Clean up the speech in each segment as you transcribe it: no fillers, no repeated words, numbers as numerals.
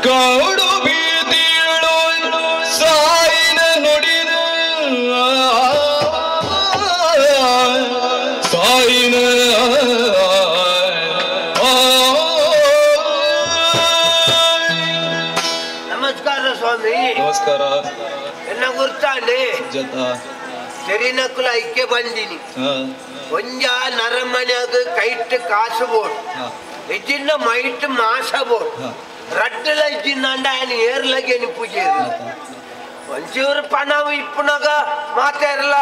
ಕಾಡು ಬೀದಿಯಳು ಸಾಯಿನ ನುಡಿದ ಸಾಯಿನ ನಮಸ್ಕಾರ ಸ್ವಾಮಿ. ನಮಸ್ಕಾರ. ಎನ್ನ ಗುರ್ತಾನೆ ತೆರಿನಕುಲ ಐಕ್ಯ ಬಂದಿನಿ. ಒಂಜ ನರಮನ್ಯಾಗ ಕೈಟ್ ಕಾಸು ಬೋಟ್ ಇಜ್ಜಿನ್ನ ಮೈಟ್ ಮಾಸ ಬೋಟ್ ರಡ್ಡಲ ಇಜ್ಜಿನ್ನ ఆయన ಏರ್ಲಗೇನಿ ಪೂಜೆ ಒಂಚೂರು ಪಣವು ಇಪ್ಪುನಾಗ ಮಾತಾರಲ್ಲ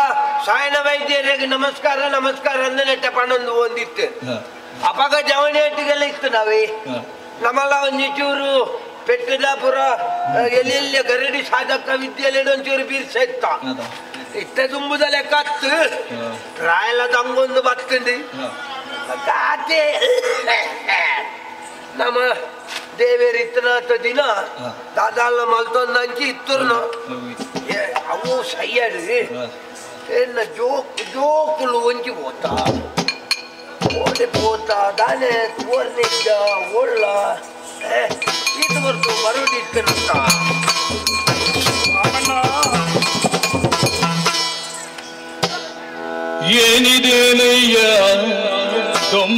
ಸಾಯನ ವೈದ್ಯರಿಗೆ ನಮಸ್ಕಾರ ನಮಸ್ಕಾರ ಅಂದ್ರೆ ನೆಟ್ಟ ಪಣೊಂದು ಒಂದಿತ್ತು. ಅಪಾಗ ಜವನಿಯಟ್ಟಿಗೆಲ್ಲ ಇತ್ತು ನಾವೇ ನಮ್ಮಲ್ಲ ಒಂಚೂರು ಪೆಟ್ಟದಾಪುರ ಎಲ್ಲೆಲ್ಲ ಗರಡಿ ಸಾಧಕ ವಿದ್ಯೆಲ್ಲ ಒಂಚೂರು ಬೀರ್ಸ ಇತ್ತ ಇತ್ತ ತುಂಬುದ ಲೆಕ್ಕ ಹತ್ತು ಪ್ರಾಯಲ ತಂಗೊಂದು ಬತ್ತಂದು ದಾತೆ ನಮ್ಮ ದೇವೇರ್ ಇತ್ತನಾಥ ದಿನ ದಾದಾಲ ಮಲ್ತೊಂದಂಚಿ ಇತ್ತುರ್ನು ಅವು ಸಯ್ಯಾಡು ಏನ ಜೋಕ್ ಜೋಕುಲು ಒಂಜಿ ಪೋತ ಓಡೆ ಪೋತ ದಾನೆ ಓರ್ನಿದ್ದ ಓಳ್ಳ ಇದು ಬರ್ತು ಬರುಡಿತ್ತನಂತ. ಏನಿದೇನಯ್ಯ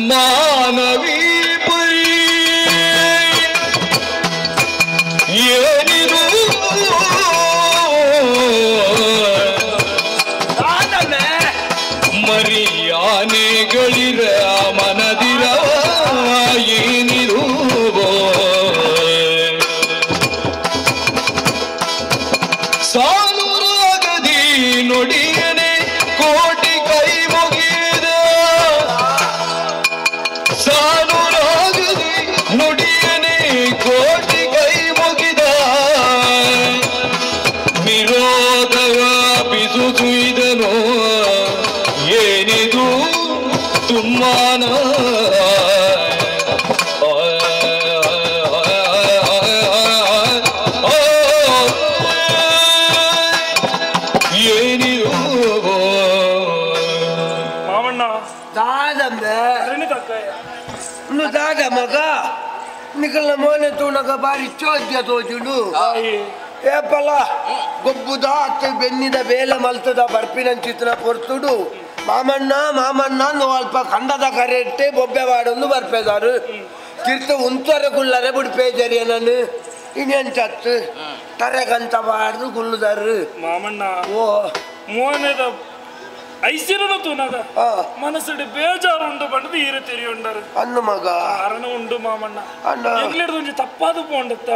ಮಾನವೀ ಪರಿ ಏನಿದು ಮರಿಯಾನೆಗಳಿರ ಮನದಿರ ಏನಿದು ಸಾನುರಾಗದಿ ನುಡಿಯನೆ ಕೋಟಿ ಕೈ ಮುಗಿದ ಸಾನುರಾಗದಿ ನುಡಿಯನೆ ಕೋಟಿ ಕೈ ಮುಗಿದ ವಿರೋಧವ ಬಿಸುಸುಯಿದನು ಏನಿದು ತುಮ್ಮಾನ ದಾದ ಮಗ ನಿಕಲ್ನ ಮೋನೆ ತೂನಗ ಬಾರಿ ಚೋದ್ಯ ತೋಜುಡು ಏಪಲ ಗೊಬ್ಬುದ ಅತ್ತ ಬೆನ್ನಿದ ಬೇಲೆ ಮಲ್ತದ ಬರ್ಪಿನಂಚಿತ್ನ ಪೊರ್ತುಡು ಮಾಮಣ್ಣ ಮಾಮಣ್ಣ ಅಲ್ಪ ಕಂಡದ ಕರೆಟ್ಟೆ ಬೊಬ್ಬೆ ವಾಡೊಂದು ಬರ್ಪೇದಾರು ತಿರ್ತ ಉಂತರೆ ಗುಲ್ಲರೆ ಬಿಡ್ಪೇಜರಿ ನಾನು ಇನ್ನೆಂಚತ್ತು ತರೆಗಂತ ಬಾರ್ದು ಗುಲ್ಲುದಾರು ಮಾಮಣ್ಣ. ಓ ಮೋನೆದ ಐಸಿರನ ತೂನಗ ಮನಸ್ಸು ಬೇಜಾರು ಉಂಡು ಬಂಡದು ಈರು ತೆರಿಯುಂಡರು ಅನ್ನು ಮಗ ಕಾರಣ ಉಂಡು ಮಾಮಣ್ಣ. ಎಂಗ್ಲಿಡ್ದು ಒಂಜಿ ತಪ್ಪಾದು ಪೋಂಡತ್ತ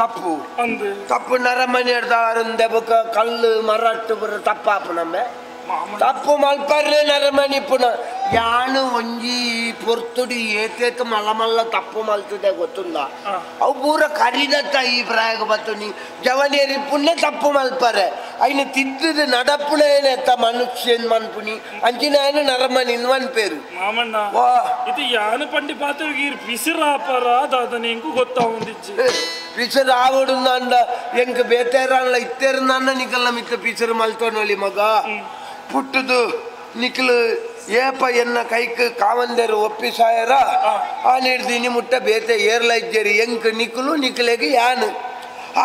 ತಪ್ಪು ಅಂದು ತಪ್ಪು ನರಮನೆ ಹಿಡ್ದಾರಂದೆ ಬೊಕ ಕಲ್ಲು ಮರಟ್ಟು ಬರ ತಪ್ಪಾಪು ನಮ್ಮೆ ತಪ್ಪು ಮಲ್ಪರ್ರೆ ನರಮನಿ ಪುನ ಯಾನು ಒಂಜಿ ಪೊರ್ತುಡಿ ಏತೇತ ಮಲ್ಲ ಮಲ್ಲ ತಪ್ಪು ಮಲ್ತದೆ ಗೊತ್ತುಂದ ಅವು ಪೂರ ಕರಿದತ್ತ ಈ ಪ್ರಾಯಗ ಬತ್ತು ನೀ ಜವನಿಯರಿ ಪುಣ್ಯ ತಪ್ಪು ಮಲ್ಪರೆ ಐನ ತಿದ್ದದ ನಡಪುಣೇನೆತ್ತ ಮನುಷ್ಯನ್ ಮನ್ಪುನಿ ಅಂಚಿನ ನರಮನಿ ಮನ್ಪೇರು ಮಾಮಣ್ಣ. ಇದು ಯಾನು ಪಂಡಿ ಪಾತ್ರ ಪಿಸಿರಾಪರ ದಾದನೆ ಎಂಕು ಗೊತ್ತಾವಂದಿಚ್ಚು ಪಿಸರು ಆವಡುಂದ ಎಂಕ್ ಬೇತೇರಲ್ಲ ಇತ್ತೇರನ್ನ ನಿಕಲ್ಲ ಮಿತ್ತ ಪಿಸರು ಮಲ್ತೋನೊಲಿ ಮಗ ಪುಟ್ಟದು ನಿಕ್ಲು ಏಪ ಎನ್ನ ಕೈಕ್ ಕಾವಂದೇರು ಒಪ್ಪಿಸಾಯರ ಆ ನೀಡ್ದಿನಿ ಮುಟ್ಟ ಬೇತೆ ಏರ್ಲ ಇಜ್ಜರಿ ಎಂಕ್ ನಿಕ್ಲು ನಿಕ್ಲೆಗೆ ಯಾನು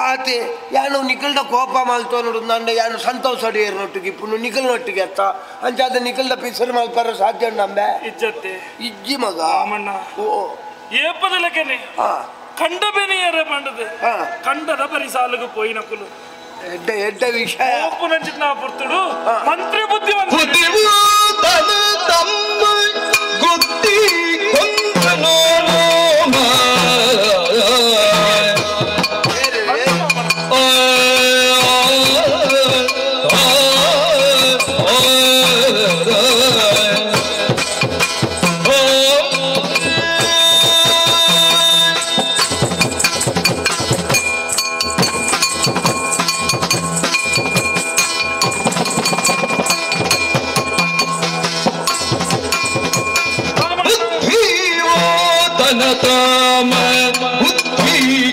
ಆತೆ ಯಾನು ನಿಕಲ್ದ ಕೋಪ ಮಲ್ತೋನುಡು ನಂಡ ಯಾನು ಸಂತೋಷ ಏರ್ನೊಟ್ಟಿಗೆ ಇಪ್ಪುನು ನಿಕಲ್ನೊಟ್ಟಿಗೆ ಅತ್ತ ಅಂಚಾದ ನಿಕಲ್ದ ಪಿಸರು ಮಲ್ಪರ ಸಾಧ್ಯ ನಂಬೆ ಇಜ್ಜತ್ತೆ ಇಜ್ಜಿ ಮಗ. ಓ ಏಪದಲಕೆನೆ ಕಂಡ ಬೆನೆಯರ ಬಂಡದೆ ಕಂಡದ ಪರಿಸಾಲುಗು ಪೋಯಿನಕುಲು ಎಡ್ಡ ಎಡ್ಡ ವಿಷಯ ಒಪ್ಪುನಂಚಿನ ಪುರ್ತುಡು ಮಂತ್ರಿ ಬುದ್ಧಿವಂತ ತಮ್ಮ ಗುತ್ತಿ ಕೊಂದನೋ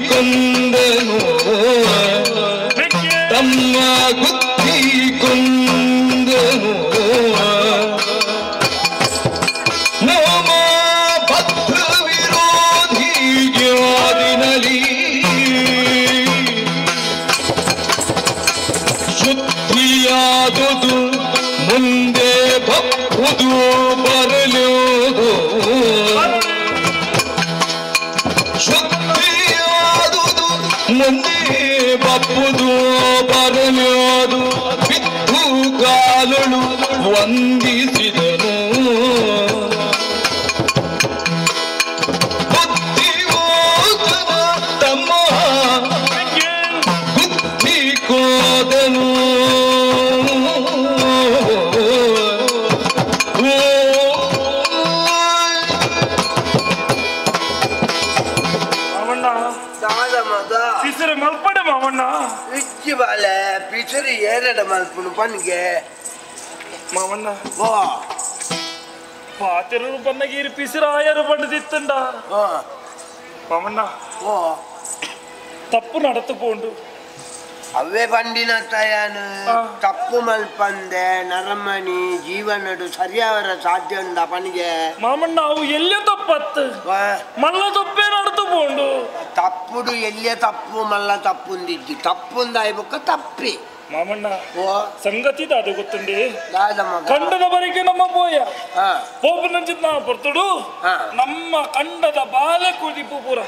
ಕೊಂದನು ತಮ್ಮ ಗುತ್ತಿ ಕೊಂದನು ನಮ ಭದ್ರ ವಿರೋಧಿ ಜ್ಞಾದಿನಲಿ ಮುಂದೆ ಬಪ್ಪುದು ಬರಲ್ಯೋದು ಬಿದ್ದು ಕಾಲುಳು ವಂದಿಸಿದನು. ಬುದ್ಧಿವಂತನ ತಮ್ಮ ಬುದ್ಧಿ ಕೋದನು. ಪಿಸರು ಮಲ್ಪಡೆ ಮಾವಣ್ಣ. ಇಚ್ಚಿ ಬಾಲೆ ಪಿಸರು ಏರಡ ಮಲ್ಪುನು ಪನ್ಗೆ ಮಾವಣ್ಣ. ಓ ಪಾತಿರು ಪನ್ನಗೀರು ಪಿಸರು ಆಯರು ಪಂಡದಿತ್ತಂಡ ಮಾವಣ್ಣ. ಓ ತಪ್ಪು ನಡತು ಪೋಂಡು ಅವೇ ಬಂಡಿನ ತಯಾನು ತಪ್ಪು ಮಲ್ಪಂದೆ ನರಮಣಿ ಜೀವನಡು ಸರಿಯಾವರ ಸಾಧ್ಯ ಉಂಡ ಪನಿಗೆ ಮಾಮಣ್ಣ. ಅವು ಎಲ್ಲೇ ತಪ್ಪತ್ತು ಮಲ್ಲ ತಪ್ಪೇ ನಡತು ಪೋಂಡು. ತಪ್ಪುಡು ಎಲ್ಲೇ ತಪ್ಪು ಮಲ್ಲ ತಪ್ಪುಂದಿದ್ದು ತಪ್ಪುಂದಾಯ್ಬೊಕ್ಕ ತಪ್ಪಿ ಮಾಮಣ್ಣ. ಓ ಸಂಗತಿ ಅದು ಗೊತ್ತುಂಡಿ ಕಂಡದ ಬರಿಗೆ ನಮ್ಮ ಪೋಯ ಪೋಪನಂಚಿತ್ ನಾ ಪೊರ್ತುಡು ನಮ್ಮ ಕಂಡದ ಬಾಲೆ ಕುದಿಪು ಪೂರ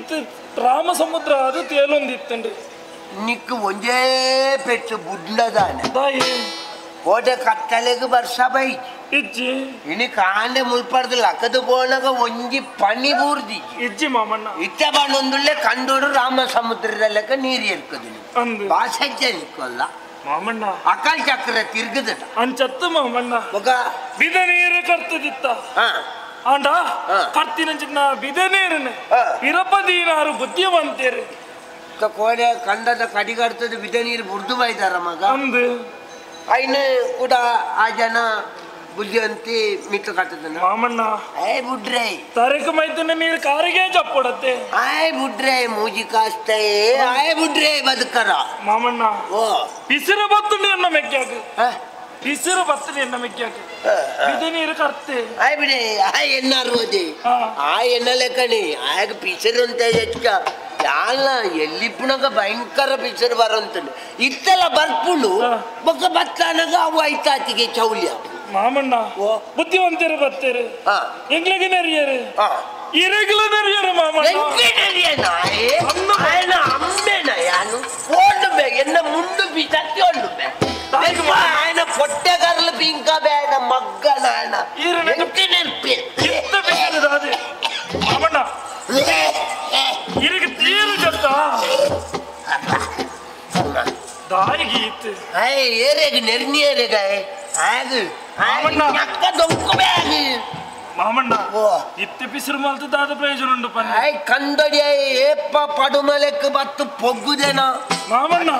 ಇತ್ತು ರಾಮ ಸಮುದ್ರ ಅದು ತೇಲೊಂದಿತ್ತುಂಡು. ನಿಕ್ಕು ಒಂದೇ ಪೆಟ್ಟು ಬುಡ್ಲದಾನೆ ಕೋಟೆ ಕತ್ತಲೆಗೆ ವರ್ಷ ಬೈ ಇಜ್ಜಿ ಇನಿ ಕಾಂಡೆ ಮುಲ್ಪಡ್ದು ಲಕ್ಕದು ಪೋನಾಗ ಒಂಜಿ ಪನಿ ಬೂರ್ದಿ ಇಜ್ಜಿ ಮಾಮಣ್ಣ. ಇತ್ತ ಬಣ್ಣೊಂದುಳ್ಳೆ ಕಂಡೋಡು ರಾಮ ಸಮುದ್ರದ ಲೆಕ್ಕ ನೀರು ಇರ್ಕದು ಭಾಷೆ ನಿಕ್ಕೊಲ್ಲ ಮಾಮಣ್ಣ. ಅಕಾಲ್ ಚಕ್ರ ತಿರ್ಗದ ಅಂಚತ್ತು ಮಾಮಣ್ಣ. ಬಿದ ನೀರು ಕರ್ತದಿತ್ತ ಆಂಡ ಕರ್ತಿನಂಚಿನ ಬಿದ ನೀರನ್ನು ಇರಪದೀನಾರು ಬುದ್ಧಿವಂತೇರು ಕೋಡೆ ಕಂಡದ ಕಡಿಗಡ್ತದ ಬಿದ ನೀರು ಬುರ್ದು ಬೈದಾರ ಮಗ ಐನ ಕೂಡ ಆ ಜನ ಬುದ್ಧಿವಂತಿ ಮಿತ್ರ ಕಟ್ಟದನ ಮಾಮಣ್ಣ. ಏ ಬುಡ್ರೆ ತರಕ ಮೈತನ ನೀರು ಕಾರಿಗೆ ಜಪ್ಪಡತ್ತೆ. ಆಯ್ ಬುಡ್ರೆ ಮೂಜಿ ಕಾಸ್ತೆ ಆಯ್ ಬುಡ್ರೆ ಬದುಕರ ಮಾಮಣ್ಣ. ಓ ಪಿಸಿರು ಬತ್ತು ನೀರ್ನ ಮೆಕ್ಕಾಕ ಪಿಸಿರು ಬತ್ತು ನೀರ್ನ ಮೆಕ್ಕಾಕ ಬಿದ ನೀರು ಕರ್ತೆ ಆಯ್ ಬಿಡೆ ಆಯ್ ಎನ್ನಾರು ಓದಿ ಆಯ್ ಎನ್ನ ಲೆಕ್ಕಣಿ ಆಯ್ ಪಿಸಿರು ಅಂತ ಹೆಚ್ಚ ಯಾಲ ಎಲ್ಲಿಪ್ಪುನಗ ಭಯಂಕರ ಪಿಸರು ಬರಂತಂಡು ಇತ್ತೆಲ್ಲ ಬರ್ಪುಂಡು ಬೊಕ್ಕ ಬತ್ತಾನಗ ಅವು ಐತಾತಿಗೆ ಚೌಲ್ಯ ಮಾಮಣ್ಣ. ಬುದ್ಧಿವಂತರು ಬತ್ತೇರು ಎಂಗ್ಲಿಗೆ ನೆರಿಯರು ಇರಗಿಲ ನೆರಿಯರು ಮಾಮಣ್ಣ. ಅಮ್ಮೇನ ಯಾನು ಓಡುಬೆ ಎನ್ನ ಮುಂಡು ಬಿಸತ್ತಿ ಓಡುಬೆ ఆయన పొట్టెగర్లు పింక ಬೇಡ ಮಗ್ಗನ ಮಾಮಣ್ಣ ಇರಗ ತೀರು ಜತ್ತ ದಾಯಿಗೆ ಇತ್ತು ಆಯ್ ಏರೆಗ್ ನೆರ್ನಿ ಏರೆಗ ಆಗ ಅಕ್ಕ ದೊಂಕು ಬ್ಯಾಗ್ ಮಾಮಣ್ಣ. ಇತ್ತೆ ಪಿಸಿರು ಮಲ್ತು ದಾದ ಪ್ರಯೋಜನ ಉಂಡು ಪನ್ನೆ. ಆಯ್ ಕಂದಡಿ ಏಪ್ಪ ಪಡುಮಲೆಕ್ ಬತ್ತು ಪೊಗ್ಗುದೇನ ಮಾಮಣ್ಣ.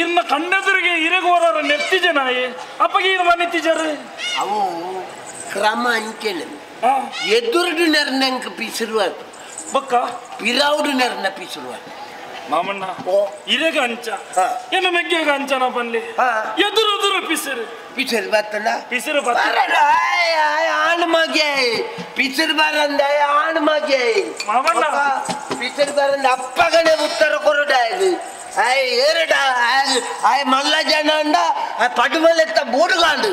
ಇನ್ನ ಕಂಡದುರಿಗೆ ಇರಗ ಓರಾರ ನೆತ್ತಿ ಜನಾಯಿ ಅಪ್ಪಗೆ ಇನ್ನು ಮನೆತ್ತಿಜರು ಅವು ಕ್ರಮ ಅಂಚೆನೆ ಎದುರುಡು ನೆರ್ನಂಕ ಪಿಸಿರು ಬೊಕ್ಕ ಪಿರೌಡು ನೆರ್ನ ಪಿಸಿರು ಮಾಮಣ್ಣ. ಇರಗ ಅಂಚ ಎನ್ನ ಮೆಗ್ಗೆಗ ಅಂಚನ ಪನ್ಲಿ ಎದುರು ಎದುರು ಪಿಸಿರು ಪಿಸಿರು ಬತ್ತನ ಪಿಸಿರು ಬತ್ತ ಆಣ್ ಮಗೆ ಪಿಸಿರು ಬರಂದ ಆಣ್ ಮಗೆ ಮಾಮಣ್ಣ. ಪಿಸಿರು ಬರಂದ ಅಪ್ಪಗನೆ ಉತ್ತರ ಕೊರಡ ಆಯ್ ಏರಡ ಆಯ್ ಮಲ್ಲ ಜನ ಅಂಡ ಪಡುಮಲೆತ್ತ ಬೂಡುಗಾಂಡು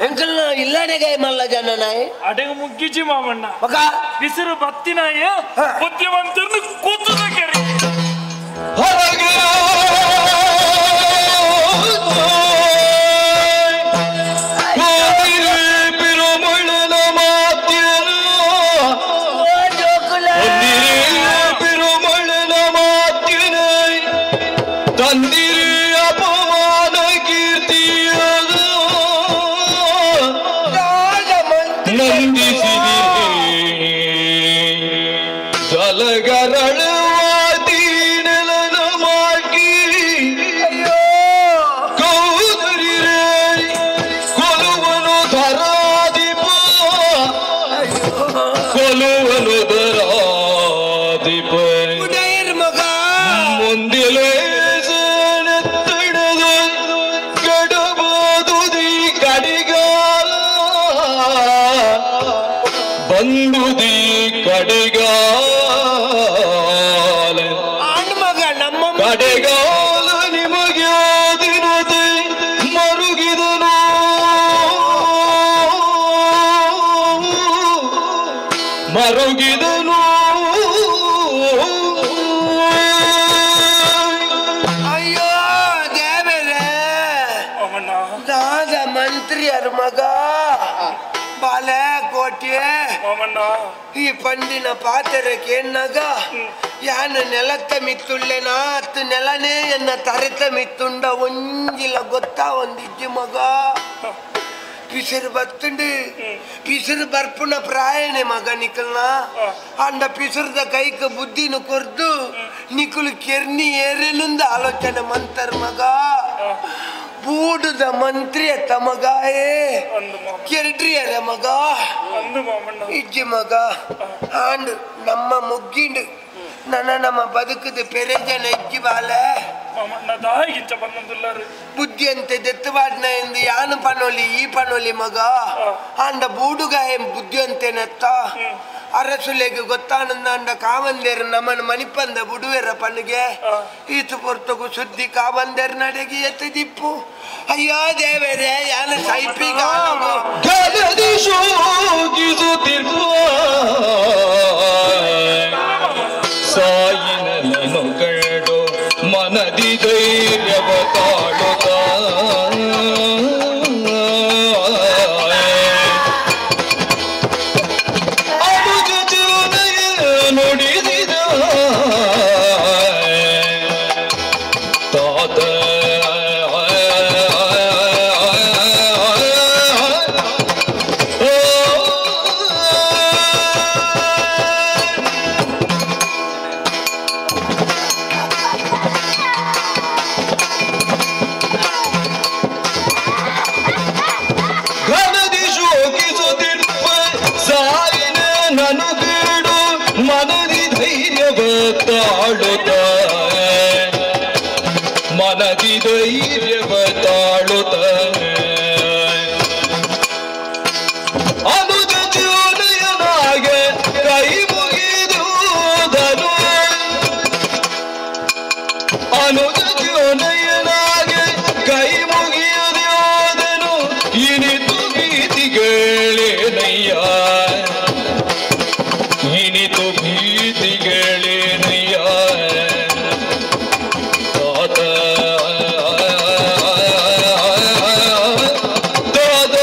ಎಂಕಲ್ ಇಲ್ಲಡೆಗೆ ಮಲ್ಲ ಜನ ನಾಯಿ ಅಡೆಗ ಮುಗ್ಗಿಜಿ ಮಾಮಣ್ಣ. ಬಿಸಿರು ಬತ್ತಿನಾಯ ಬುದ್ಧಿವಂತರನ್ನು ಕೂತದ ಕೆರೆ ಅಪಮಾನ ಕೀರ್ತಿಯದು ನಂದಿಸಿದಿರಿ ಜಲಗರಳುವ ಕೆರ್ಡ್ರಿಯರು ಮಗ ಬಾಲೆ ಕೋಟೆ ಈ ಪಂಡಿನ ಪಾತೆರೆ ಕೇನ್ನಾಗ ಯಾನ ನೆಲತ್ತ ಮಿತ್ತುಳ್ಳೆನಾ ಅತ್ತು ನೆಲನೇ ಎನ್ನ ತರೆತ ಮಿತ್ತುಂಡ ಒಂಜಿಲ ಗೊತ್ತಾ ಒಂದಿಜ್ಜಿ ಮಗ ಪಿಸಿರು ಬತ್ತುಂಡು ಪಿಸಿರು ಬರ್ಪುನ ಪ್ರಾಯಣೆ ಮಗ ನಿಕಲ್ನ ಅಂಡ ಪಿಸಿರದ ಕೈಕ ಬುದ್ಧಿನ ಕೊರ್ದು ನಿಕುಲು ಕೆರ್ನಿ ಏರೇನುಂದ ಆಲೋಚನೆ ಮಂತರ್ ಮಗ ಬೂಡುದ ಮಂತ್ರಿ ಅತ್ತ ಮಗಾಯೇ ಕೆರ್ಡ್ರಿಯರ ಮಗ ಇಜ್ಜಿ ಮಗ ಆಂಡ್ ನಮ್ಮ ಮುಗ್ಗಿಂಡು ನನ್ನ ನಮ್ಮ ಬದುಕುದು ಪೆರೆಜನ ಇಜ್ಜಿ ಬಾಲೆ ಬುದ್ಧಿ ಅಂತೆ ದೆತ್ತುವಾಡ್ನ ಎಂದು ಯಾನು ಪನೋಲಿ ಈ ಪನೋಲಿ ಮಗ ಅಂಡ ಬೂಡುಗಾಯ ಬುದ್ಧಿ ಅಂತೇನತ್ತ ಅರಸುಲೆಗೆ ಗೊತ್ತಾನಂದ ಅಂಡ ಕಾವಂದೇರು ನಮ್ಮನ ಮಣಿಪಂದ ಬುಡುವೆರ ಪನ್ನಿಗೆ ಈತು ಪೊರ್ತಗು ಸುದ್ದಿ ಕಾವಂದೇರು ನಡೆಗೆ ಎತ್ತದಿಪ್ಪು ಅಯ್ಯೋ ದೇವರೇ ಯಾನ ಸೈಪಿ ಸಾಯಿನನು ಕಂಡು ಮನದಿ ಧೈರ್ಯವ ತಾಳುತ್ತ ಅನುಜ ಜೀವನಯ ನುಡಿದಿದ ತಾತ ಮನದಿ ಧೈರ್ಯವ ತಾಳುತ್ತ ಅನುಜ ಜೀವನಯನಾಗೆ ಕೈ ಮುಗಿದುದನು ಅನುಜ ಜೀವನಯನಾಗೆ ಕೈ ಮುಗಿಯುವುದನು ಇನಿತು ಭೀತಿಗಳೇನಯ್ಯ ಇನಿತು ಭೀತಿಗಳೇನಯ್ಯ ತಾತ ತಾತ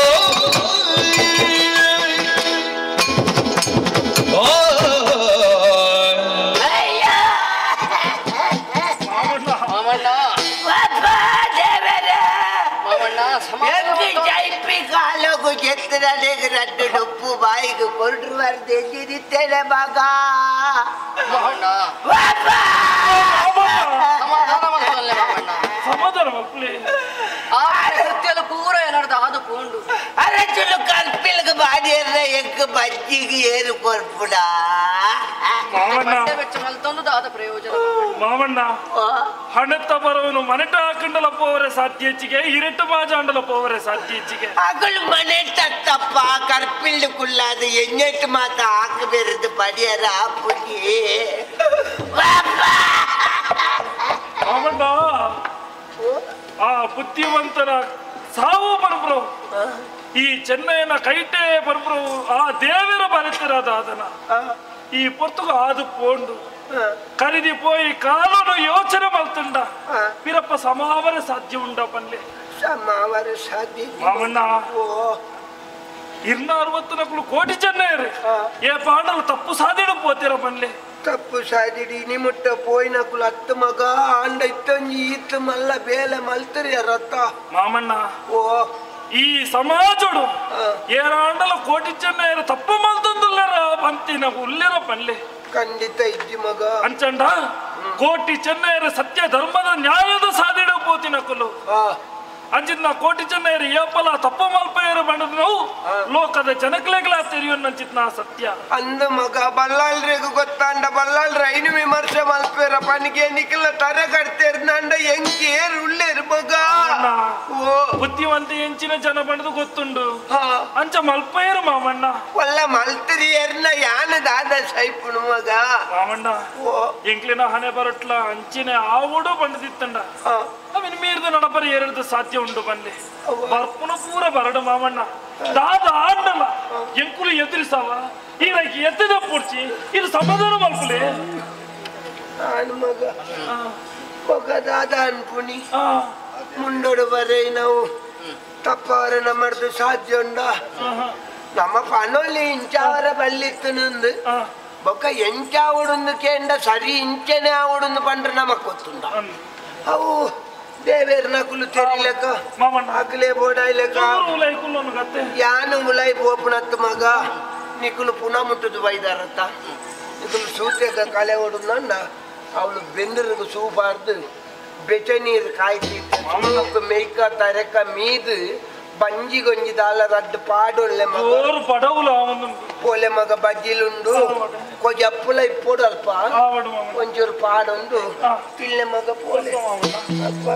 ರಡ್ಡು ಬಾಯಿಗೆ ಕೊರಡ್ರು ಎಲ್ಲಿದ್ದೇನೆ ಮಗ ಅರಚುಲು ಕಲ್ಪಿಲ್ಗೆ ಬಾಡಿಯರ್ನ ಎಂಕ್ ಬಜ್ಜಿಗೆ ಏರು ಕೊರ್ಪುಡ ಮಾವಣ್ಣ ಹಣತ್ತ ಬರೋನು ಮನೆಟ ಹಾಕೊಂಡಲ ಪೋವರೆ ಸಾಧ್ಯ ಹೆಚ್ಚಿಗೆ ಇರಟ್ಟು ಮಾಜಾಂಡಲ ಪೋವರೆ ಸಾಧ್ಯ ಹೆಚ್ಚಿಗೆ ಅಗಳು ಮನೆ ತತ್ತಪ್ಪ ಕರ್ಪಿಲ್ಲು ಕುಲ್ಲಾದ ಎಣ್ಣೆಟ್ಟು ಮಾತ ಹಾಕಬೇರದು ಬಡಿಯರ ಪುಡಿ ಮಾವಣ್ಣ ಆ ಬುದ್ಧಿವಂತನ ಸಾವು ಬರ್ಬ್ರು ಈ ಚೆನ್ನೈನ ಕೈಟೆ ಬರ್ಬ್ರು ಆ ದೇವರ ಬರೆತಿರದ ಅದನ್ನ ಈ ಪೊರ್ತುಗು ಆದು ಪೋಂಡು ಕರಿದಿ ಪೋಯಿ ಕಾಲನು ಯೋಚನೆ ಮಲ್ತುಂಡ ವೀರಪ್ಪ ಸಮಾವರ ಸಾಧ್ಯ ಉಂಡ ಪನ್ಲೆ ಸಮಾವರ ಸಾಧ್ಯ ಮಾಮಣ್ಣ ಇರ್ನ 60 ನಕಲು ಕೋಟಿ ಚೆನ್ನೈರು ಏ ಪಾಂಡಲು ತಪ್ಪು ಸಾಧಿಡು ಪೋತಿರ ಪನ್ಲೆ ತಪ್ಪು ಸಾಧಿಡಿ ನಿಮುಟ್ಟ ಪೋಯಿನಕುಲು ಅತ್ತು ಮಗ ಆಂಡ ಇತ್ತೊಂಜಿ ಈತ್ ಮಲ್ಲ ಬೇಲೆ ಮಲ್ತರಿ ರತ್ತ ಮಾಮಣ್ಣ ಓ ಈ ಸಮಾಜಡು ಏರಾಂಡಲ ಕೋಟಿ ಚೆನ್ನೈರು ತಪ್ಪು ಮಲ್ತಂದುಲ್ಲೆರ ಪಂತಿನ ಉಲ್ಲೆರ ಪನ್ಲೆ ಖಂಡಿತ ಇಜ್ಜಿ ಮಗ ಅಂಚಂಡ ಕೋಟಿ ಚೆನ್ನೈರ ಸತ್ಯ ಧರ್ಮದ ನ್ಯಾಯದ ಸಾಧಿಡ ಪೋತಿನಕುಲು ಅಂಚಿನ ಕೋಟಿ ಚೆನ್ನೈರು ಏಪಲ ತಪ್ಪು ಮಲ್ಪೇರು ಬಂಡದ ನಾವು ಲೋಕದ ಜನಕ್ಲೆಗ್ಲ ತೆರಿಯೋನ್ ಸತ್ಯ ಅಂದ ಮಗ ಬಲ್ಲಾಳ್ರಿಗೂ ಗೊತ್ತಾಂಡ ಬಲ್ಲಾಳ್ರ ಐನು ವಿಮರ್ಶೆ ಮಲ್ಪೇರ ಪನಿಗೆ ನಿಖಲ ತರ ಕಟ್ತೇರ್ನಾಂಡ ಎಂಕೇರು ಉಳ್ಳೇರು ಮಗ ಬುದ್ಧಿವಂತ ಎಂಚಿನ ಜನ ಬಂಡದು ಗೊತ್ತುಂಡು ಅಂಚ ಮಲ್ಪೇರು ಮಾಮಣ್ಣ ಒಲ್ಲ ಮಲ್ತರಿಯರ್ನ ಯಾನ ದಾದ ಸೈಪುನು ಮಗ ಮಾಮಣ್ಣ ಎಂಕ್ಲಿನ ಹಣೆ ಬರಟ್ಲ ಅಂಚಿನ ಆವುಡು ಬಂಡದಿತ್ತಂಡ ಅವಿನ ಮೀರ್ದು ನಡಪರಿ ಎರಡು ಸಾಧ್ಯ ಉಂಡು ಬನ್ನಿ ಬರ್ಪುನ ಪೂರ ಬರಡು ಮಾಮಣ್ಣ ದಾದ ಆಂಡಲ ಎಂಕುಲು ಎದುರಿಸಾವ ಈ ರೈకి ಎತ್ತದ ಪೂರ್ಚಿ ಇದು ಸಮಾಧಾನ ಮಲ್ಪುಲೆ ಮಗ ಮಗ ದಾದ ಅನ್ಪುನಿ ಮುಂಡೋಡು ಬರೈ ನಾವು ತಪ್ಪವರ ನಮ್ಮದು ಸಾಧ್ಯ ಉಂಡ ನಮ್ಮ ಪನೊಲಿ ಇಂಚಾವರ ಬಲ್ಲಿತ್ತನಂದು ಬೊಕ್ಕ ಎಂಚಾವಡೊಂದು ಕೇಂಡ ಸರಿ ಇಂಚನೆ ಆವಡೊಂದು ಪಂಡ್ರೆ ನಮಕ್ ಗೊತ್ತುಂಡ ಅವು ದೇವೇರ್ ನಕುಲು ತೆರಿಲೆಕ ಅಕ್ಲೆ ಬೋಡಾಯ್ಲೆಕ ಯಾನು ಉಲಾಯಿ ಪೋಪುನತ್ತು ಮಗ ನಿಕುಲು ಪುನಃ ಮುಟ್ಟುದು ಬೈದಾರತ್ತ ನಿಕುಲು ಸೂತೆಗ ಕಲೆ ಓಡುಂದ ಅವಳು ಬೆಂದರಿಗೆ ಸೂಬಾರ್ದು ಬೆಚ ನೀರು ಕಾಯ್ತಿ ಮೇಯ್ಕ ತರೆಕ ಮೀದು ಬಂಜಿ ಗೊಂಜಿ ದಾಲ ರಡ್ಡು ಪಾಡೊಲ್ಲೆ ಮಗ ಪೋಲೆ ಮಗ ಬಜ್ಜಿಲುಂಡು ಕೊಜಿ ಅಪ್ಪುಲ ಇಪ್ಪೋಡು ಅಲ್ಪ ಒಂಚೂರು ಪಾಡೊಂದು ತಿಲ್ಲೆ ಮಗ ಪೋಲೆ ಅಪ್ಪ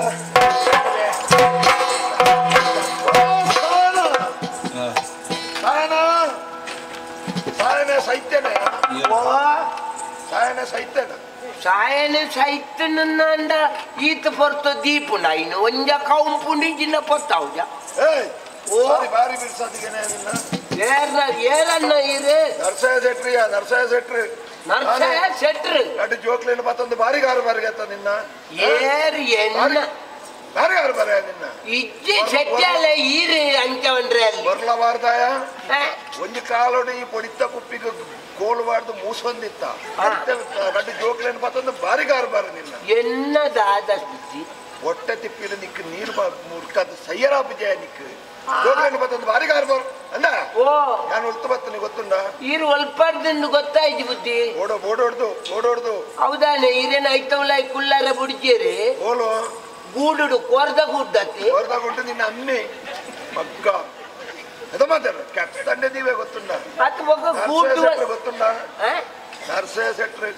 ಸಾಯನ ಸೈತ್ಯನ ಈತ ಪೊರ್ತ ದೀಪುಂಡ ಇನ್ನು ಒಂಜ ಕೌಂಪುಂಡಿ ಜಿನ್ನ ಪೊತ್ತಾವುಜ ಬಾರಿ ಬಿರ್ಸಾದಿಗೆನೆ ನಿನ್ನ ಏರ್ನ ಏರನ್ನ ಇರೆ ನರಸಾಯ ಶೆಟ್ರಿಯ ನರಸಾಯ ಶೆಟ್ರಿ ನರಸಾಯ ಶೆಟ್ರಿ ಅಡು ಜೋಕ್ಲೇನ ಪತ್ತೊಂದು ಬಾರಿ ಗಾರು ಬಾರಿಗೆತ್ತ ನಿನ್ನ ಏರ್ ಎನ್ನ ಬಾರಿ ಗಾರು ಬಾರಿ ನಿನ್ನ ಇಜ್ಜಿ ಶೆಟ್ಟಲೆ ಈರೆ ಅಂಚವನ್ರೆ ಅಲ್ಲಿ ಬರ್ಲಬಾರ್ದಾಯ ಒಂಜಿ ಕಾಲೋಡಿ ಈ ಪೊಡಿತ ಕುಪ್ಪಿಗೆ ಕೋಲ್ವಾರ್ದು ಮೂಸೊಂದಿತ್ತ ರಡ್ಡು ಜೋಕ್ಲೇನ ಪತ್ತೊಂದು ಬಾರಿ ಗಾರು ಬಾರಿ ನಿನ್ನ ಎನ್ನ ದಾದ ಬುದ್ಧಿ ಹೊಟ್ಟೆ ತಿಪ್ಪಿದ ನಿಕ್ ನೀರು ಮುರ್ಕದ ಸಯ್ಯರಾ ವಿಜಯ ನಿಕ್ ಜೋಕ್ಲೇನ ಪತ್ತೊಂದು ಬಾರಿ ಗಾರು ಬಾರು ಅಂದ ಓ ನಾನು ಒಲ್ತು ಬತ್ತನೆ ಗೊತ್ತುಂಡ ಈರು ಒಲ್ಪರ್ದಂದು ಗೊತ್ತಾಯ್ತು ಬುದ್ಧಿ ಓಡೋ ಓಡೋಡ್ದು ಓಡೋಡ್ದು ಹೌದಾನೆ ಈರೇನ ಐತವಲ ಕುಲ್ಲಾರ ಬುಡಿಜೇರಿ ಓಲು ಗೂಡುಡು ಕೋರ್ದ ಗುಡ್ಡತಿ ಕೋರ್ದ ಗುಡ್ಡು ನಿನ್ನ ಅಮ್ಮಿ ಮಗ್ಗ ಅದ ಮಾತಾಡ ಕೆಟ್ಟ ನೀವೇ ಗೊತ್ತುಂಡ ಅತ್ ಒಕ್ಕ ಗೂಡು ಗೊತ್ತುಂಡ ನರಸೇ ಶೆಟ್ರಿ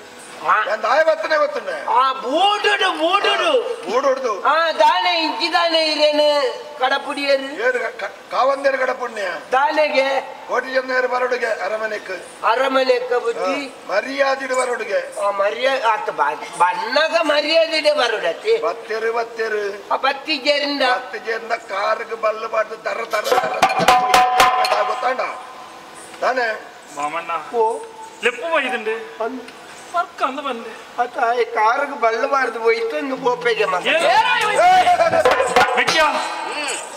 ದಾಯ ಬತ್ತನೆ ಗೊತ್ತುಂಡ ಆ ಬೂಡುಡು ಬೂಡುಡು ಬೂಡುಡ್ದು ಆ ದಾನೆ ಇಂಚಿದಾನೆ ಇರೇನು ಕಡಪುಡಿಯರು ಏರು ಕಾವಂದೇರು ಕಡಪುಣ್ಯ ದಾನೆಗೆ ಕೋಟಿ ಜನ ಬರೋಡುಗೆ ಅರಮನೆಕ್ ಅರಮನೆಕ್ಕ ಬುದ್ಧಿ ಮರ್ಯಾದಿಡು ಬರೋಡುಗೆ ಮರ್ಯಾದೆ ಆತ ಬಣ್ಣಗ ಮರ್ಯಾದಿಡೆ ಬರೋಡತಿ ಬತ್ತೇರು ಬತ್ತೇರು ಬತ್ತಿ ಜೇರಿಂದ ಬತ್ತಿ ಜೇರಿಂದ ಕಾರ್ಗೆ ಬಲ್ಲು ಬಾರ್ದು ದರ ದರ ದರ ಗೊತ್ತಾಂಡ ತಾನೆ ಮಾಮಣ್ಣ ಓ ಲೆಪ್ಪು ಬೈದುಂಡೆ ವರ್ಕ್ ಅಂದ ಬಂದೆ ಆತ ಕಾರ್ಗೆ ಬಲ್ಲಬಾರ್ದು ಹೋಯ್ತು ಗೋಪೆಗೆ ಮಗ ಮೆಕ್ಯ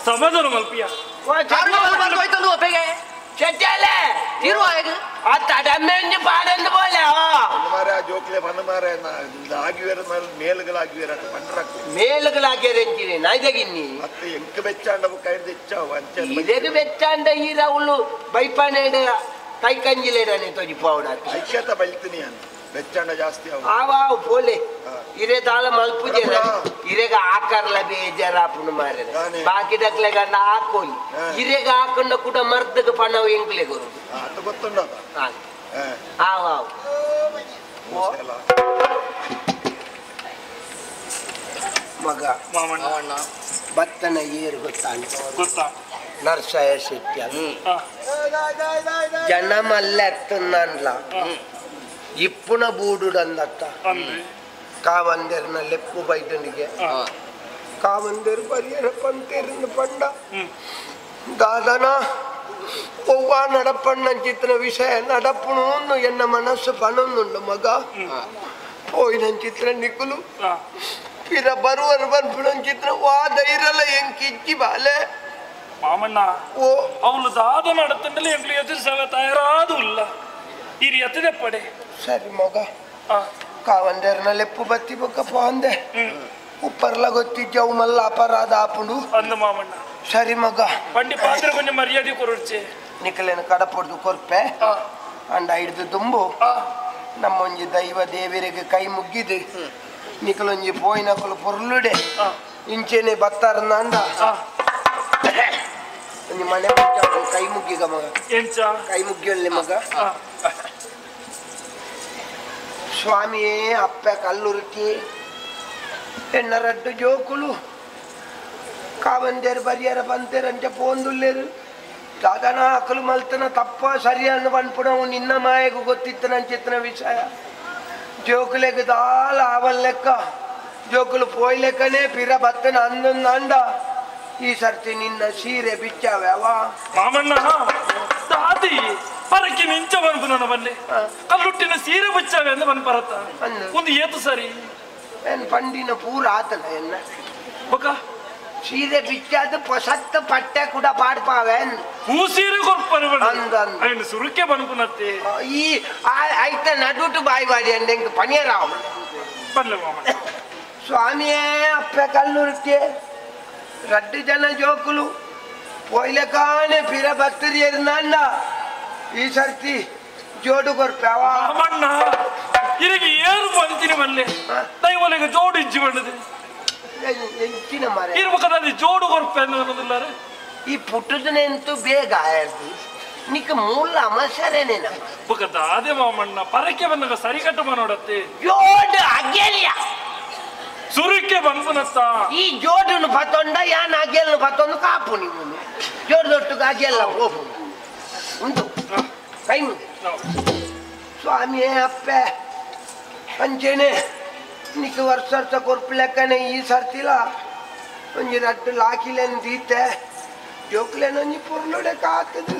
ಸಮಾಧಾನ ಮಲ್ಪಿಯ ಬೆಚ್ಚಾಂಡ ಈರವಳು ಬೈಪಾನೇಡ ಕೈಕಂಜಿಲೇಡನೆ ತೊಜಿ ಪೌಡ ಐಕ್ಯತ ಬೈತೀನಿ ಅಂತ ಬೆಚ್ಚಾಂಡ ಜಾಸ್ತಿ ಆವ ಪೋಲೆ ಇರೇ ದಾಲ ಮಲ್ಪುಜೇರ ಇರೆಗ ಆಕರ್ಲ ಬೇಜಾರಾಪುನು ಮಾರೆ ಬಾಕಿ ದಕ್ಲೆ ಗಂಡ ಹಾಕೋಲಿ ಇರೆಗ ಹಾಕೊಂಡ ಕೂಡ ಮರ್ದಗ ಪಣವು ಎಂಕ್ಲೆ ಗುರು ಅದು ಗೊತ್ತುಂಡ ಆವ ಮಗ ಬತ್ತನ ಏರು ಗೊತ್ತಾಂಡ ಗೊತ್ತಾ ನರ್ಸಾಯ ಶೆಟ್ಟಿ ಜನ ಮಲ್ಲೆತ್ತನ್ನಲ್ಲ ಇಪ್ಪುನ ಬೂಡುಡಂದತ್ತ ಕಾವಂದೇರ್ನ ಲೆಪ್ಪು ಬೈದನಿಗೆ ಕಾವಂದೇರು ಪರಿಯರ ಪಂತೇರಿಂದ ಪಂಡ ದಾದನ ಒವ್ವ ನಡಪಣ್ಣಂಚಿತ್ತಿನ ವಿಷಯ ನಡಪುಣು ಎನ್ನ ಮನಸ್ಸು ಪಣೊಂದುಂಡು ಮಗ ಪೋಯಿನಂಚಿತ್ರ ನಿಕ್ಕುಲು ಪಿರ ಬರುವರು ಬರ್ಪುಣಂಚಿತ್ರ ವಾ ಧೈರ್ಯಲ ಎಂಕಿಜ್ಜಿ ಬಾಲೆ ಮಾಮಣ್ಣ ಓ ಅವಳು ದಾದ ನಡತಂಡಲಿ ಎಂಕ್ಲು ಎದುರಿಸವ ತಯಾರಾದು ಇಲ್ಲ ಈ ಎತ್ತದೆ ಪಡೆ ಸರಿ ಮಗ ಕಾವಂದೇರ್ನ ಲೆಪ್ಪು ಬತ್ತಿ ಬೊಕ್ಕ ಪೋಂದೆ ಉಪ್ಪರ್ಲ ಗೊತ್ತಿಜ್ಜವು ಮಲ್ಲ ಅಪರಾಧ ಆಪುಂಡು ಅಂದ ಮಾಮಣ್ಣ ಸರಿ ಮಗ ಪಂಡಿ ಪಾತ್ರ ಕೊಂಚ ಮರ್ಯಾದೆ ಕೊರೊಡ್ಚೆ ನಿಕಲೇನು ಕಡಪೊಡ್ದು ಕೊರ್ಪೆ ಅಂಡ ಹಿಡ್ದು ದುಂಬು ನಮ್ಮೊಂಜಿ ದೈವ ದೇವರಿಗೆ ಕೈ ಮುಗ್ಗಿದು ನಿಕಲೊಂಜಿ ಪೋಯಿನಕುಲು ಪೊರ್ಲುಡೆ ಇಂಚೆನೆ ಬತ್ತಾರನ್ನ ಅಂಡ ಒಂಜಿ ಮನೆ ಕೈ ಮುಗ್ಗಿಗ ಮಗ ಕೈ ಮುಗ್ಗಿಯೊಲ್ಲೆ ಮಗ ಸ್ವಾಮಿಯೇ ಅಪ್ಪ ಕಲ್ಲುರುಕಿ ಎನ್ನ ರಡ್ಡು ಜೋಕುಲು ಕಾವಂದೇರು ಬರಿಯರ ಬಂತೇರಂಚ ಪೋಂದುಲ್ಲೇರು ದಾದನ ಅಕಲು ಮಲ್ತನ ತಪ್ಪ ಸರಿಯನ್ನು ಪನ್ಪುಣವು ನಿನ್ನ ಮಾಯಗೂ ಗೊತ್ತಿತ್ತನಂಚಿತ್ತನ ವಿಷಯ ಜೋಕುಲೆಗ್ ದಾಲ ಆವಲ್ ಲೆಕ್ಕ ಜೋಕುಲು ಪೋಯ್ಲೆಕ್ಕನೇ ಪಿರ ಬತ್ತನ ಅಂದೊಂದು ಅಂಡ ಈ ಸರ್ತಿ ನಿನ್ನ ಸೀರೆ ಬಿಚ್ಚಾವ್ಯಾವ ಮಾಮಣ್ಣ ದಾದಿ ಪರಕ್ಕೆ ನಿಂಚ ಬನ್ಪುನ ಬಲ್ಲೆ ಕಲ್ಲುಟ್ಟಿನ ಸೀರೆ ಬಿಚ್ಚಾವೆ ಅಂದ ಬನ್ ಪರತ್ತ ಒಂದು ಏತು ಸರಿ ಏನ್ ಪಂಡಿನ ಪೂರ ಆತನ ಎನ್ನ ಬಕ ಸೀರೆ ಬಿಚ್ಚಾದ ಪೊಸತ್ತ ಪಟ್ಟೆ ಕೂಡ ಪಾಡ್ಪಾವೆ ಪೂಸೀರೆ ಕೊರ್ಪರು ಅಂಡ್ ಸುರುಕೆ ಬನ್ಪುನತ್ತೆ ಈ ಐತ ನಡುಟು ಬಾಯಿ ಬಾಡಿ ಅಂಡ್ ಎಂಕ್ ಪನಿಯರಾವ್ ಬನ್ಲೆ ಮಾಮ ಸ್ವಾಮಿಯೇ ಅಪ್ಪೆ ಕಲ್ಲುರ್ಕೆ ರಡ್ಡು ಜನ ಜೋಕುಲು ಪೋಯ್ಲೆಕಾನೆ ಪಿರ ಬತ್ತರಿ ನಾಂಡ ಈ ಸರ್ತಿ ಜೋಡು ಕೊರ್ಪಾವ ಮಾಮಣ್ಣ ಇರಿಗೆ ಏರು ಬಂತೀನಿ ಬಲ್ಲೆ ದೈವಲೆಗೆ ಜೋಡು ಇಜ್ಜಿ ಬಂಡದೆ ಎಂಚಿನ ಮರ ಇರ್ಬೇಕಾದ್ರೆ ಜೋಡು ಕೊರ್ಪೆ ಅನ್ನೋದಿಲ್ಲಾರೆ ಈ ಪುಟ್ಟದನೆಂತೂ ಬೇಗ ಆಯ್ತು ನಿಕ್ಕ ಮೂಲ ಅಮಸರೇನೆ ಬೊಕ ದಾದೆ ಮಾಮಣ್ಣ ಪರಕೆ ಬಂದಾಗ ಸರಿಕಟ್ಟು ಮನೋಡತ್ತೆ ಜೋಡು ಅಗೆಲ್ಯ ಸುರುಕೆ ಬಂದ್ಪುನತ್ತ ಈ ಜೋಡುನು ಪತ್ತೊಂಡ ಯಾನ್ ಅಗೆಲ್ನು ಪತ್ತೊಂದು ಕಾಪು ನೀವು ಜೋಡು ದೊಟ್ಟುಗೆ ಅಗೆಲ್ಲ ಹೋಗು ಉಂಟು ಕೈ ಮುಂದೆ ಸ್ವಾಮಿಯೇ ಅಪ್ಪೆ ಅಂಚೇನೆ ನಿಕ್ಕ ವರ್ಷ ವರ್ಷ ಕೊರ್ಪುಲೆಕ್ಕನೆ ಈ ಸರ್ತಿಲ ಒಂಜಿ ರಡ್ಡು ಲಾಕಿಲೇನು ದೀತೆ ಜೋಕ್ಲೇನೊಂಜಿ ಪುರ್ಲುಡೆ ಕಾತದು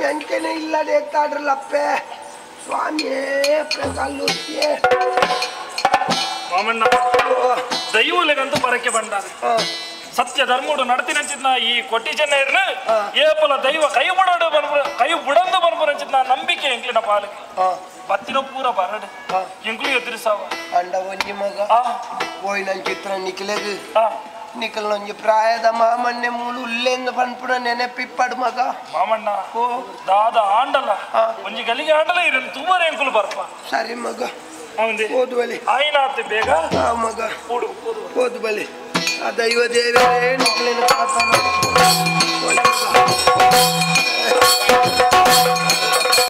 ಅಂಚೆನೆ ಇಲ್ಲಡೆ ಎತ್ತಾಡ್ರಲ್ಲಪ್ಪೆ ಸ್ವಾಮಿಯೇ ಅಪ್ಪೆ ಕಲ್ಲುತ್ತಿಯೇ ಮಾಮಣ್ಣ ದೈವಲೆಗಂತೂ ಪರಕೆ ಬಂದಾರೆ ಸತ್ಯ ಧರ್ಮಡು ನಡತಿನಂಚಿದ್ನ ಈ ಕೊಟ್ಟಿ ಜನ ಏಪಲ ದೈವ ಕೈ ಬುಡಡು ಬನ್ಪು ಕೈ ಬುಡಂದು ಬನ್ಪುನಂಚಿದ್ನ ನಂಬಿಕೆ ಎಂಕ್ಲಿನ ಪಾಲಿಗೆ ಬತ್ತಿನ ಪೂರ ಬರಡು ಎಂಕ್ಲು ಎದುರಿಸಾವ ಅಂಡ ಒಂಜಿ ಮಗ ಪೋಯಿ ನನ್ ಚಿತ್ರ ನಿಕ್ಲೆಗ್ ನಿಕಲ್ ಒಂಜಿ ಪ್ರಾಯದ ಮಾಮಣ್ಣೆ ಮೂಲು ಉಲ್ಲೇಂದು ಪನ್ಪುನ ನೆನಪಿಪ್ಪಡು ಮಗ ಮಾಮಣ್ಣ ದಾದ ಆಂಡಲ ಒಂಜಿ ಗಲಿಗೆ ಆಂಡಲ ಇರನ್ ತುಂಬಾನೇ ಎಂಕುಲು ಬರ್ಪ ಸರಿ ಮಗ ಓದು ಬಲಿ ಆಯ್ನಾತ್ ಬೇಗ ಮಗ ಓದು ಬಲಿ ಆ ದೈವ ದೇವರೇ ನಿಕ್ಲೇನ ಕಾಪಾಡು.